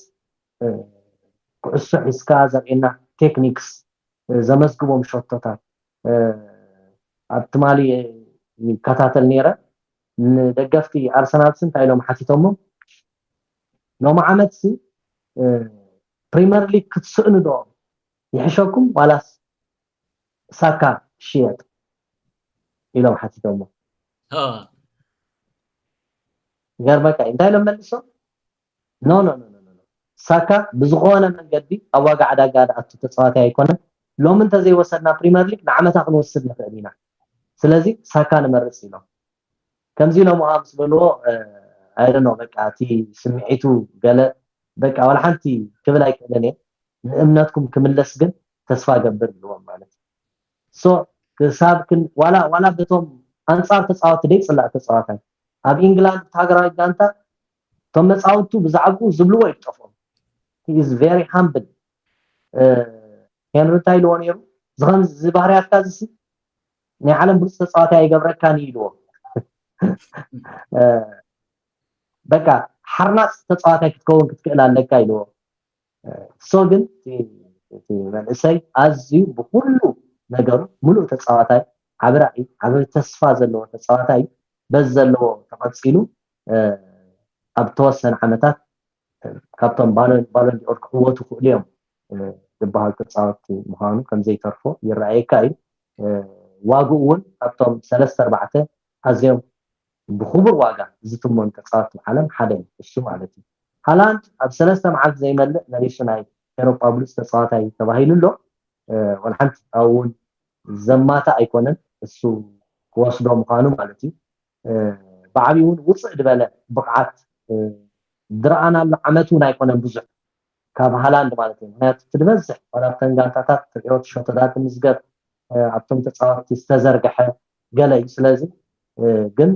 ኩዕሶ ሒዝካ ዘርእየና ቴክኒክስ፣ ዘመዝግቦም ሸቶታት፣ ኣብ ትማሊ ይከታተል ነይረ። ንደገፍቲ ኣርሰናልሲ እንታይ ኢሎም ሓቲቶሞም? ሎሚ ዓመትሲ ፕሪመር ሊግ ክትስእኑ ዶ ይሕሸኩም ዋላስ ሳካ ሽየጥ ኢሎም ሓቲቶሞ። ይገርመካ እንታይ ኢሎም መልሶም? ኖ ኖ ኖ ኖ፣ ሳካ ብዝኾነ መንገዲ ኣብ ዋጋ ዕዳጋ ዝኣቱ ተፃዋታይ ኣይኮነን። ሎሚ እንተዘይወሰድና ፕሪመር ሊግ ንዓመታ ክንወስድ ንኽእል ኢና። ስለዚ ሳካ ንመርፅ ኢሎም። ከምዚ ኢሎም ምስ በልዎ፣ ኣይደኖ በቃ እቲ ስምዒቱ ገለ በቃ ዋላ ሓንቲ ክብል ኣይክእልን እየ። ንእምነትኩም ክምለስ ግን ተስፋ ገብር ኢልዎም ማለት እዩ። ሶ ክሳብ ክን ዋላ ዋላ በቶም ኣንፃር ተፃወቲ ደይ ፅላእ ተፃዋታይ ኣብ ኢንግላንድ እቲ ሃገራዊ ጋንታ እቶም መፃውቱ ብዛዕባኡ ዝብልዎ ይጠፍኦም። He is very humble። ሄንሪ እንታይ ኢልዎ ነይሩ? ዝኸምዚ ባህርያትካ ዝሲ ናይ ዓለም ብሉፅ ተፃዋታይ ኣይገብረካን እዩ ኢልዎ። በቃ ሓርናፅ ተፃዋታይ ክትከውን ክትክእል ኣለካ ኢልዎ። ሶ ግን እቲ መንእሰይ ኣዝዩ ብኩሉ ነገሩ ሙሉእ ተፃዋታይ፣ ዓቢ ራእይ፣ ዓቢ ተስፋ ዘለዎ ተፃዋታይ በዚ ዘለዎ ተቐፂሉ ኣብ ተወሰነ ዓመታት ካብቶም ባሎን ዲኦር ክዕወቱ ክእሉ እዮም ዝበሃሉ ተፃወትቲ ምዃኑ ከምዘይተርፎ ይረኣየካ እዩ። ዋግኡ እውን ካብቶም ሰለስተ ኣርባዕተ ኣዝዮም ብክቡር ዋጋ ዝትመኑ ተፃወትቲ ዓለም ሓደ እዩ እሱ ማለት እዩ። ሃላንድ ኣብ ሰለስተ መዓልቲ ዘይመልእ መሊሱ ናይ ኤሮጳ ብሉፅ ተፃዋታይ ተባሂሉ ኣሎ። ዋላ ሓንቲ ኣብኡ እውን ዘማታ ኣይኮነን እሱ ክወስዶ ምዃኑ ማለት እዩ። ብዓብዩ እውን ውፅእ ዝበለ ብቕዓት ዝረኣናሉ ዓመት እውን ኣይኮነን ብዙሕ ካብ ሃላንድ ማለት እዩ። ምክንያቱ እቲ ዝበዝሕ ዋላ ኣብተን ጋንታታት ትሪኦ ሸቶታት ምዝገብ ኣብቶም ተፃወትቲ ዝተዘርግሐ ገለ እዩ። ስለዚ ግን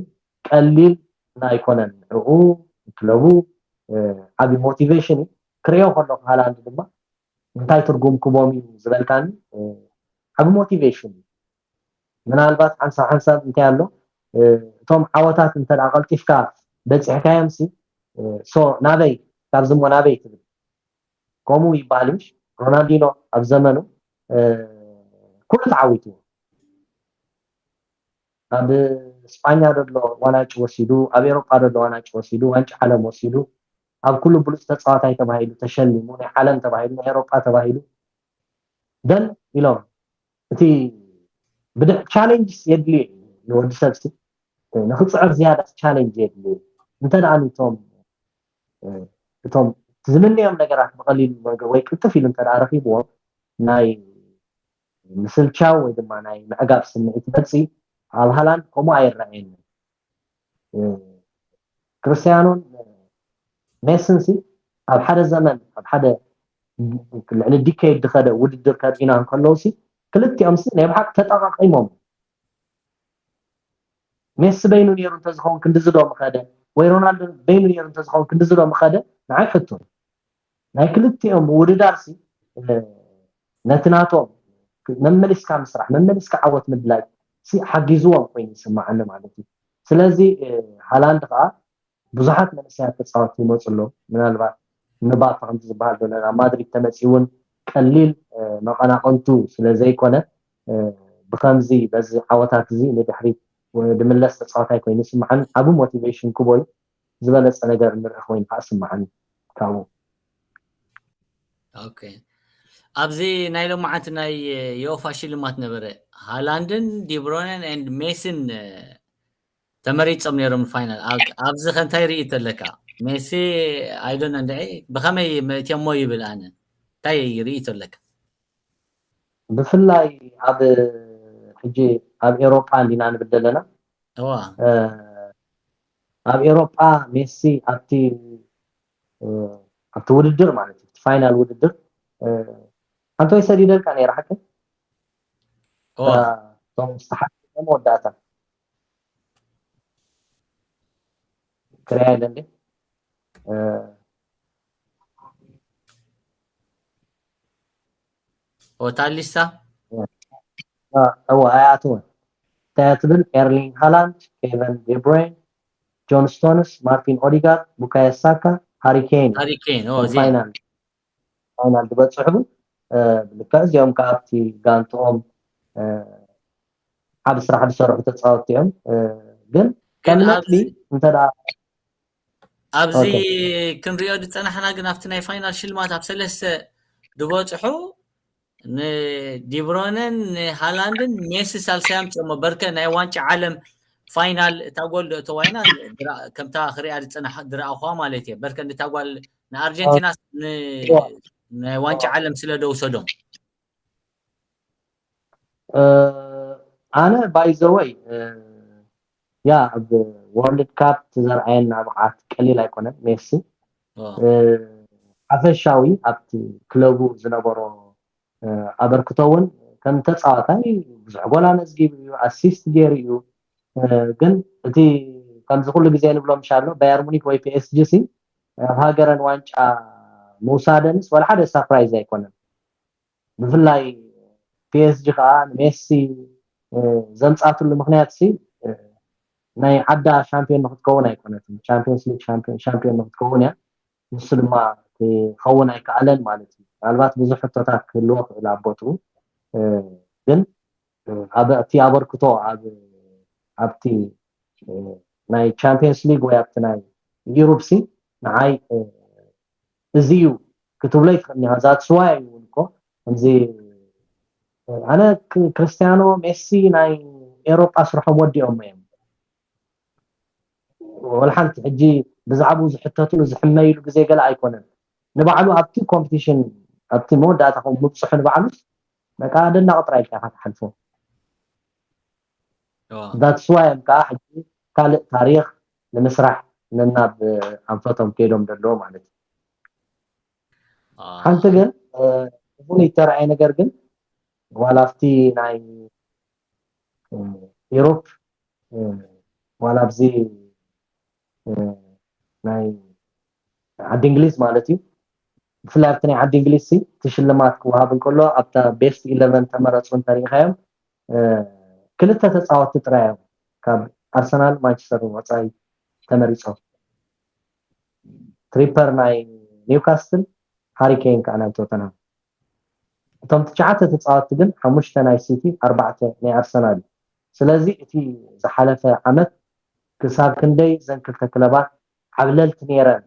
ቀሊል ኣይኮነን ንዕኡ ክለቡ ዓብዪ ሞቲቬሽን እዩ። ክሪኦ ከለኹ ሃላንድ ድማ እንታይ ትርጉም ክቦም እዩ ዝበልካኒ ዓቢ ሞቲቬሽን እዩ። ምናልባት ሓንሳብ ሓንሳብ እንታይ ኣሎ እቶም ዓወታት እንተ ቀልጢፍካ በፂሕካዮም ሲ ሶ ናበይ ካብዚ ሞ ናበይ ትብል ከምኡ ይበሃል ምሽ ሮናልዲኖ ኣብ ዘመኑ ኩሉ ተዓዊትዎ ኣብ ስጳኛ ደሎ ዋናጭ ወሲዱ ኣብ ኤሮጳ ደሎ ዋናጭ ወሲዱ ዋንጫ ዓለም ወሲዱ ኣብ ኩሉ ብሉፅ ተፃዋታይ ተባሂሉ ተሸሊሙ ናይ ዓለም ተባሂሉ ናይ ኤሮጳ ተባሂሉ ደን ኢሎም እቲ ብድሕ ቻሌንጅስ የድልዮ እዩ ንወዲ ሰብ ንክፅዕር ዝያዳ ቻሌንጅ የድልዮ እንተ ደኣ እቶም እቶም ዝምንዮም ነገራት ብቐሊሉ ወይ ቅልጥፍ ኢሉ እንተ ረኪብዎም ናይ ምስልቻው ወይ ድማ ናይ ምዕጋብ ስምዒት መፅእ ኣብ ሃላንድ ከምኡ ኣይረኣየንን። ክርስትያኖን ሜስን ሲ ኣብ ሓደ ዘመን ኣብ ሓደ ልዕሊ ዲኬድ ዝኸደ ውድድር ከርእዩና እንከለዉ ሲ ክልቲኦም ሲ ናይ ብሓቂ ተጠቃቂሞም ሜሲ በይኑ ነይሩ እንተዝኸውን ክንድዚ ዶ ምኸደ ወይ ሮናልዶ በይኑ ነይሩ እንተዝኸውን ክንድዚ ዶ ምኸደ ንዓይ ሕቶ ናይ ክልቲኦም ምውድዳር ሲ ነቲ ናቶም መመሊስካ ምስራሕ መመሊስካ ዓወት ምድላይ ሲ ሓጊዝዎም ኮይኑ ይስማዓኒ ማለት እዩ። ስለዚ ሃላንድ ከዓ ብዙሓት መንእሰያት ተፃወትቲ ይመፁ ኣለዉ። ምናልባት ንባፓ ከምቲ ዝበሃል ዘሎ ናብ ማድሪድ ተመፂኡ እውን ቀሊል መቐናቐንቱ ስለ ዘይኮነ ብከምዚ በዚ ዓወታት እዚ ንድሕሪት ዝምለስ ተፃዋታይ ኮይኑ ይስምዓኒ። ዓቢ ሞቲቬሽን ክቦ እዩ። ዝበለፀ ነገር ንርኢ ኮይኑ ከዓ ይስምዓኒ ካብኡ። ኦኬ ኣብዚ ናይ ሎማዓንቲ ናይ ዮፋ ሽልማት ነበረ ሃላንድን ዲብሮነን ኤንድ ሜስን ተመሪፆም ነይሮም ፋይናል ኣብዚ ከ እንታይ ርኢ ተለካ ሜሲ ኣይዶነ እንድዒ ብከመይ መእትዮሞ ይብል ኣነ እንታይ ርኢ ተለካ ብፍላይ ኣብ ሕጂ ኣብ ኤሮጳ እንዲና ንብል ዘለና እዋ ኣብ ኤሮጳ ሜሲ ኣብቲ ኣብቲ ውድድር ማለት እዩ ፋይናል ውድድር ሓንቲ ወይ ሰዲደልካ ነይራ ሓቂ እዋ እቶም ዝተሓተ መወዳእታ ክሪያ የለ እንዴ ኦታሊሳ እዋ ኣይኣትወን። እንታይ ትብል? ኤርሊንግ ሃላንድ፣ ኬቨን ዴብሮይን፣ ጆን ስቶንስ፣ ማርቲን ኦዲጋርድ፣ ቡካዮ ሳካ፣ ሃሪ ኬን። ሃሪ ኬን ኦ እዚኣ ፋይናል ፋይናል ዝበፅሑ። እ፣ ልክዕ እዚኦም ከዓ ኣብቲ ጋንትኦም፣ እ፣ ዓብ ስራሕ ዝሰርሑ ተፃወትቲ እዮም። እ፣ ግን ከም ግን ነጥቢ ኣብዚ እንተ ደኣ ኣብዚ ኦኬ። ክንሪኦ ዝፀናሕና ግን ኣብቲ ናይ ፋይናል ሽልማት ኣብ ሰለስተ ዝበፅሑ ንዲብሮነን ንሃላንድን ሜሲ ሳልሳይ ኣምፅኦሞ። በርከ ናይ ዋንጫ ዓለም ፋይናል እታ ጎል ዶ እተዋይና ድራ- ከምታ ክሪኣ ዝፀናሕ ዝረኣኹዋ ማለት እየ። በርከ ንታ ጓል ንኣርጀንቲና ን- ናይ ዋንጫ ዓለም ስለ ደውሰዶም እ፣ ኣነ ባይዘወይ ያ ኣብ ወርልድ ካፕ ዝረኣየና ብቕዓት ቀሊል ኣይኮነን። ሜሲ ኦ፣ እ፣ ሓፈሻዊ ኣብቲ ክለቡ ዝነበሮ እ፣ ኣበርክቶ እውን ከም ተፃዋታይ ብዙሕ ጎል ኣመዝጊቡ እዩ፣ ኣሲስት ገይሩ እዩ። እ፣ ግን እቲ ከምዚ ኩሉ ግዜ ንብሎ ምሻሎ ባየር ሙኒክ ወይ ፒኤስጂ ሲ ኣብ ሃገረን ዋንጫ ምውሳደንስ ዋላ ሓደ ሳፕራይዝ ኣይኮነን። ብፍላይ ፒኤስጂ ከዓ ንሜሲ እ፣ ዘምፃትሉ ምክንያት ሲ እ፣ ናይ ዓዳ ሻምፒዮን ንክትከውን ኣይኮነትን። ቻምፒዮንስ ሊግ ሻምፒዮን ሻምፒዮን ንክትከውን እያ። ንሱ ድማ ክኸውን ኣይከኣለን ማለት እዩ። ምናልባት ብዙሕ ሕቶታት ክህልዎ ክእል ኣብ ቦትኡ እ፣ ግን እ፣ ኣብ እቲ ኣበርክቶ ኣብ ኣብቲ እ፣ ናይ ቻምፒዮንስ ሊግ ወይ ኣብቲ ናይ ዩሮፕ ሲ ንዓይ እ፣ እዚ እዩ ክትብሎ ይትኽእል ኢኻ። ዛትስ ዋይ እውን እኮ ከምዚ ኣነ ክ- ክርስቲያኖ ሜሲ ናይ ኤሮጳ ስርሖም ወዲኦም እዮም። ወላ ሓንቲ ሕጂ ብዛዕባኡ ዝሕተትሉ ዝሕመይሉ ግዜ ገለ ኣይኮነን። ንባዕሉ ኣብቲ ኮምፒቲሽን ኣብቲ መወዳእታ ከም ምብፅሑ ንባዕሉስ በቃ ደናቕ ጥራይ ኢልካ ኢኻ ትሓልፎ። ኦ፣ ዛትስ ዋይ እዮም ከዓ ሕጂ ካልእ ታሪክ ንምስራሕ ነናብ ኣንፈቶም ከይዶም ዘለዉ ማለት እዩ። አ፣ ሓንቲ ግን እ፣ እውን ይተረኣየ ነገር ግን ዋላ ኣብቲ ናይ እ፣ ኢሮፕ እ፣ ዋላ ኣብዚ እ፣ ናይ ዓዲ እንግሊዝ ማለት እዩ። ብፍላይ ኣብቲ ናይ ዓዲ እንግሊዝ ሲ እቲ ሽልማት ክወሃብ እንከሎ ኣብታ ቤስት ኢለቨን ተመረፁ እንተሪኢኻዮም እ፣ ክልተ ተፃወትቲ ጥራይ እዮም ካብ ኣርሰናል ማንቸስተር ወፃኢ ተመሪፆም። ትሪፐር ናይ ኒውካስትል፣ ሃሪ ኬን ከዓ ናይ ቶተንሃም። እቶም ትሽዓተ ተፃወትቲ ግን ሓሙሽተ ናይ ሲቲ ኣርባዕተ ናይ ኣርሰናል እዩ። ስለዚ እቲ ዝሓለፈ ዓመት ክሳብ ክንደይ እዘን ክልተ ክለባት ዓብለልቲ ነይረን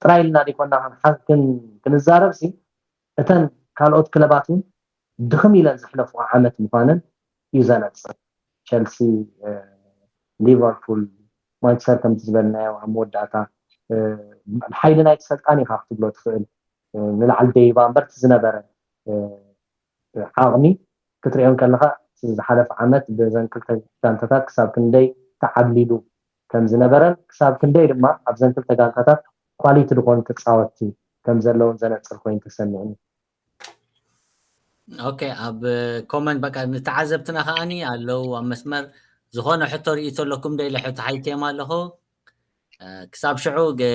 ጥራይ ኢልና ዲኮና ክንሓ- ክን- ክንዛረብ ሲ እተን ካልኦት ክለባት እውን ድኽም ኢለን ዘሕለፍዋ ዓመት ምዃነን እዩ ዘነፅር። ቸልሲ፣ እ፣ ሊቨርፑል፣ ማንቸስተር ከምቲ ዝበልናዮ ኣብ መወዳእታ እ፣ ብሓይሊ ናይቲ ሰልጣን ኢኻ ክትብሎ ትኽእል እ፣ ንላዕሊ ደይባ እምበር እቲ ዝነበረ እ፣ ዓቕሚ ክትሪኦ እንከለኻ እቲ ዝሓለፈ ዓመት ብዘን ክልተ ጋንታታት ክሳብ ክንደይ ተዓብሊሉ ከም ዝነበረን ክሳብ ክንደይ ድማ ኣብዘን ክልተ ጋንታታት ኳሊቲ ዝኾኑ ተፃወትቲ ከም ዘለውን ዘነፅር ኮይኑ ተሰሚዕኒ። ኦኬ ኣብ ኮመንት በቃ ንተዓዘብትና ከዓኒ ኣለዉ ኣብ መስመር ዝኾነ ሕቶ ርእይቶ ኣለኩም ዶ ኢለ ሕቶ ሓይቴም ኣለኹ። እ፣ ክሳብ ሽዑ ገ-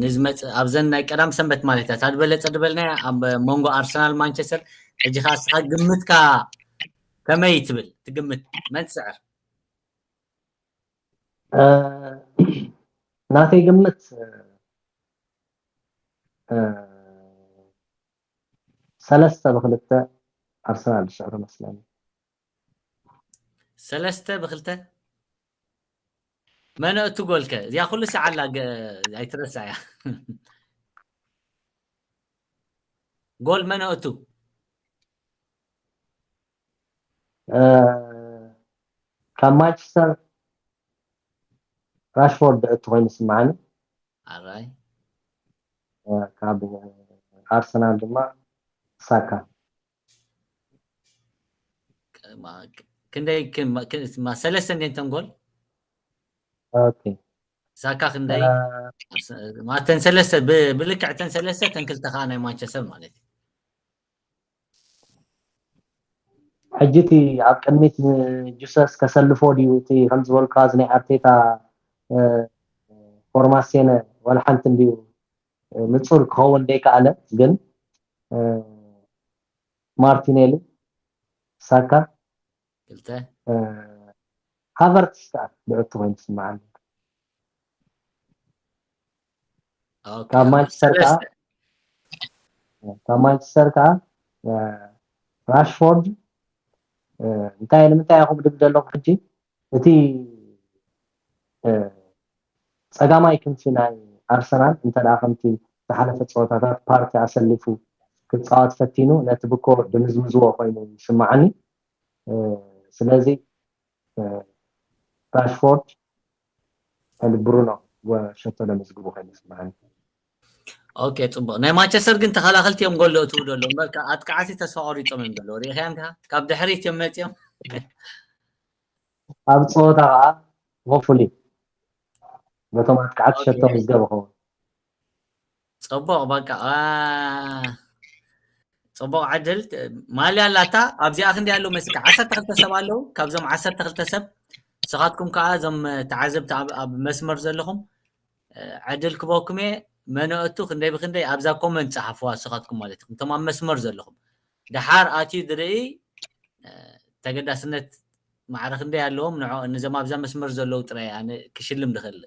ንዝመጽእ ኣብዘን ናይ ቀዳም ሰንበት ማለት እያ እታ ዝበለጸ ዝበልናያ ኣብ መንጎ ኣርሰናል ማንቸስተር። ሕጂ ከዓ እስኻ ግምትካ ከመይ ትብል ትግምት መን ትስዕር? እ፣ ናተይ ግምት እ፣ ሰለስተ ብክልተ ኣርሰናል ዝስዕሩ መስለኒ። ሰለስተ ብክልተ መን እቱ ጎልከ እዚኣ ኩሉ ሰዓላ ገ- ኣይትረሳያ። ጎል መን እቱ? እ፣ ካብ ማንቸስተር ራሽፎርድ እቱ ኮይኑ ስምዓኒ። ኣራይ እ፣ ካብ ኣርሰናል ድማ ሳካ። ማ- ክንደይ ክ- ማ- ክ- ማ- ሰለስተ እንዴ እንተን ጎል ኦኬ ሳካ ክንደይ እ፣ ማተን ሰለስተ ብ- ብልክዕ ተን ሰለስተ ተን ክልተ ከዓ ናይ ማንቸስተር ማለት እዩ። ሕጂ እቲ ኣብ ቅድሚት ንጁሰስ ከሰልፎ ድዩ እቲ ከም ዝበልካ እዚ ናይ ኣርቴታ እ፣ ፎርማሴነ ዋላ ሓንቲ እንድዩ እ፣ ንጹር ክኸውን ደይከኣለ ግን እ፣ ማርቲኔሊ ሳካ ክልተ ሃቨርትስ ከዓ ብዕቱ ኮይኑ ትስምዓኒ። ኦኬ፣ ካብ ማንቸስተር ከዓ ሰለስተ። ካብ ማንቸስተር ከዓ ራሽፎርድ እንታይ ንምንታይ ኢኹም ድብ ዘለኹ ሕጂ እቲ ፀጋማይ ክንፊ ናይ ኣርሰናል እንተ ደኣ ከምቲ ዝሓለፈ ፀወታታት ፓርቲ ኣሰሊፉ ክፃወት ፈቲኑ ነቲ ብኮ ድምዝምዝዎ ኮይኑ ይስምዓኒ። ስለዚ ራሽፎርድ ብሩኖ ሸቶ ለመዝግቡ ኮይኑ ይስምዓኒ። ኦኬ፣ ፅቡቅ። ናይ ማንቸስተር ግን ተኸላኸልቲ እዮም ጎል እትው ዘለዉ እምበር፣ ካብ ኣጥቃዕቲ ተስፋ ቆሪፆም እዮም ዘለዉ። ሪኢኻዮም ዲኻ? ካብ ድሕሪት እዮም መፂኦም። ኣብ ፀወታ ከዓ ሆፉሊ በቶም ኣጥቃዕቲ ሸቶ ምዝገብ ይኸውን። ፅቡቅ፣ በቃ። አ፣ ፅቡቅ ዕድል። ማልያ ኣላታ ኣብዚኣ ክንደይ ኣለዉ መሲልካ? ዓሰርተ ክልተ ሰብ ኣለዉ። ካብዞም ዓሰርተ ክልተ ሰብ ንስኻትኩም ከዓ እዞም ተዓዘብቲ ኣብ- ኣብ መስመር ዘለኹም ዕድል ክበኩም እየ። መነእቱ ክንደይ ብክንደይ ኣብዛ ኮመንት ፀሓፍዋ ንስኻትኩም ማለት ኢኹም፣ እቶም ኣብ መስመር ዘለኹም። ደሓር ኣትዩ ዝርኢ ተገዳስነት ማዕረ ክንደይ ኣለዎም ንዕኦም፣ ነዞም ኣብዛ መስመር ዘለዉ ጥራይ ኣነ ክሽልም ዝኽእል።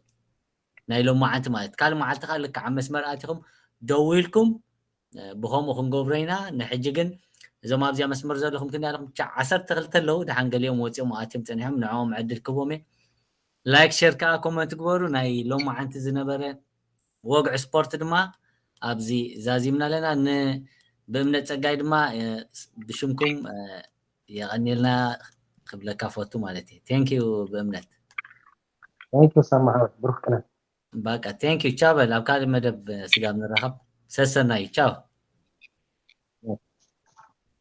ናይ ሎማዓንቲ ማለት ካልእ መዓልቲ ከዓ ልክዕ ኣብ መስመር ኣቲኹም ደዊልኩም ብኸምኡ ክንገብሮ ኢና። ንሕጂ ግን እዞም ኣብዚኣ መስመር ዘለኹም ክንደይ ኣለኹም? ቻ ዓሰርተ ክልተ ኣለዉ። ደሓን ገሊኦም ወፂኦም ኣትዮም ፀኒሖም፣ ንዕኦም ዕድል ክህቦም እየ። ላይክ ሼር ከዓ ኮመንት ግበሩ። ናይ ሎማዓንቲ ዝነበረ ወግዒ ስፖርት ድማ ኣብዚ ዛዚምና ኣለና። ንብእምነት ፀጋይ ድማ ብሽምኩም የቐንየልና ክብለካ ፈቱ ማለት እዩ። ቴንኪዩ ብእምነት። ቴንኪዩ ሳማሃ ብሩክ ቅነ በቃ ቴንኪዩ። ቻው በል። ኣብ ካልእ መደብ ስጋብ ንራኸብ። ሰሰናዩ። ቻው።